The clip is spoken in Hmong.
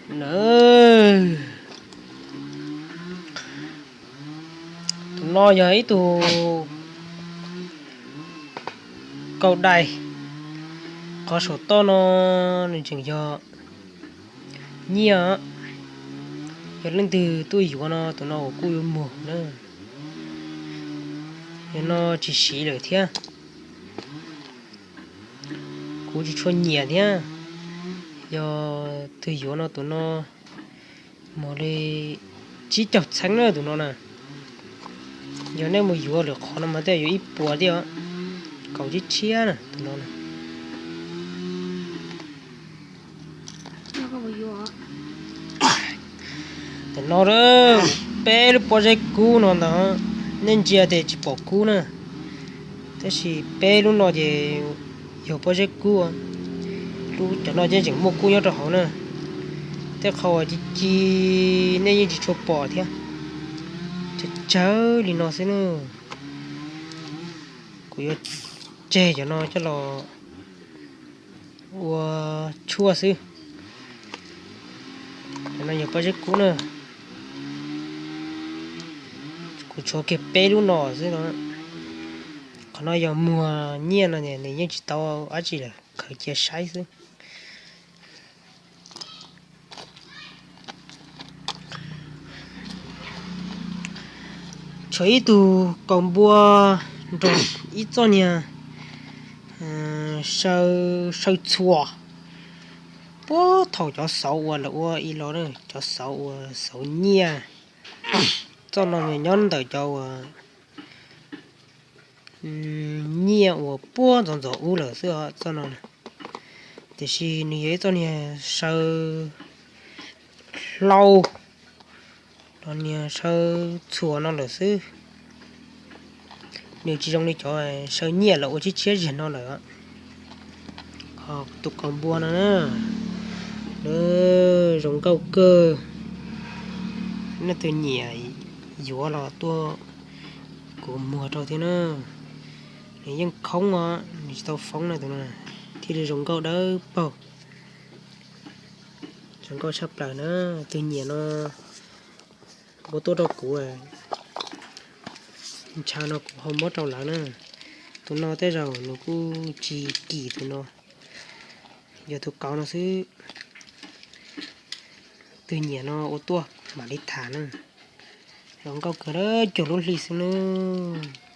Na, tus no yog ib tug kaus dais, qhov saum toj no nws tseem yog nyiaj. Yog leej twg tuaj yuav no tus no kuj yuav muag na. Yog no tsis siv lawm thiab, kuv tsis tshua nyiam thiab. Yog twg yuav no tus no muag li tsib caug txheeb na tus no na. Yog nej mus yuav lwm qhov no mas tej yuav ib puas thiab, kaus tshiab tshiab na tus no na. Tam no peb lub pob zeb kub no ntag, nej ntsia ces tsis pom kub na, tab sis peb lub no ces yog pob zeb kub. Lub cov no ces tseem muaj kub nyob rau hauv na. Tej qhov uas ci ci nej yeej tsis tshua pom thiab, tsawg tsawg li no xwb na. Kuv yuav tseg cov no coj los ua tshuaj xwb. Cov no yog pob zeb kub na. Kuv tshuav kiag peb lub no xwb no. Qhov no yog muag nyiaj no nws yeej tsis tau dab tsi lawm, khaws cia saib xwb. Tshuav ib tug kaus npua nrog ib txoj niag saw txhuas. Puag thaum cov xauv uas lawv ua ib los, cov xauv uas xauv nyiaj, txoj no nyob ntawm cov uas nyiaj uas puag ntxov ntxov ub lawm xwb txoj no. Tiam sis nws yog ib txoj niag saw hlau los niag saw txhuas no lawm xwb. Nws tsis zoo li cov saw nyiaj lawv ua tshiab tshiab ziag no lawm. Ho tus kaus npua no na, zoo nkauj kawg. Nej leej twg nyiam yuav los tuaj kuv muag rau thiab na. Nws yeej khoob os, nws tsis tau foob na tus no, thiaj li zoo nkauj dawb paug. Zoo nkauj tshaj plaws na. Twg nyiam no ua tuaj rau kuv, ntshaw no kuv ho muab rau lawv na. Tus no tej zaum nws kuj tsis kim tus no, yog tus kaus no xwb. Twg nyiam no ua tuaj mam li tham na. Zoo nkauj kawg, cuag lub hli xwb nawb.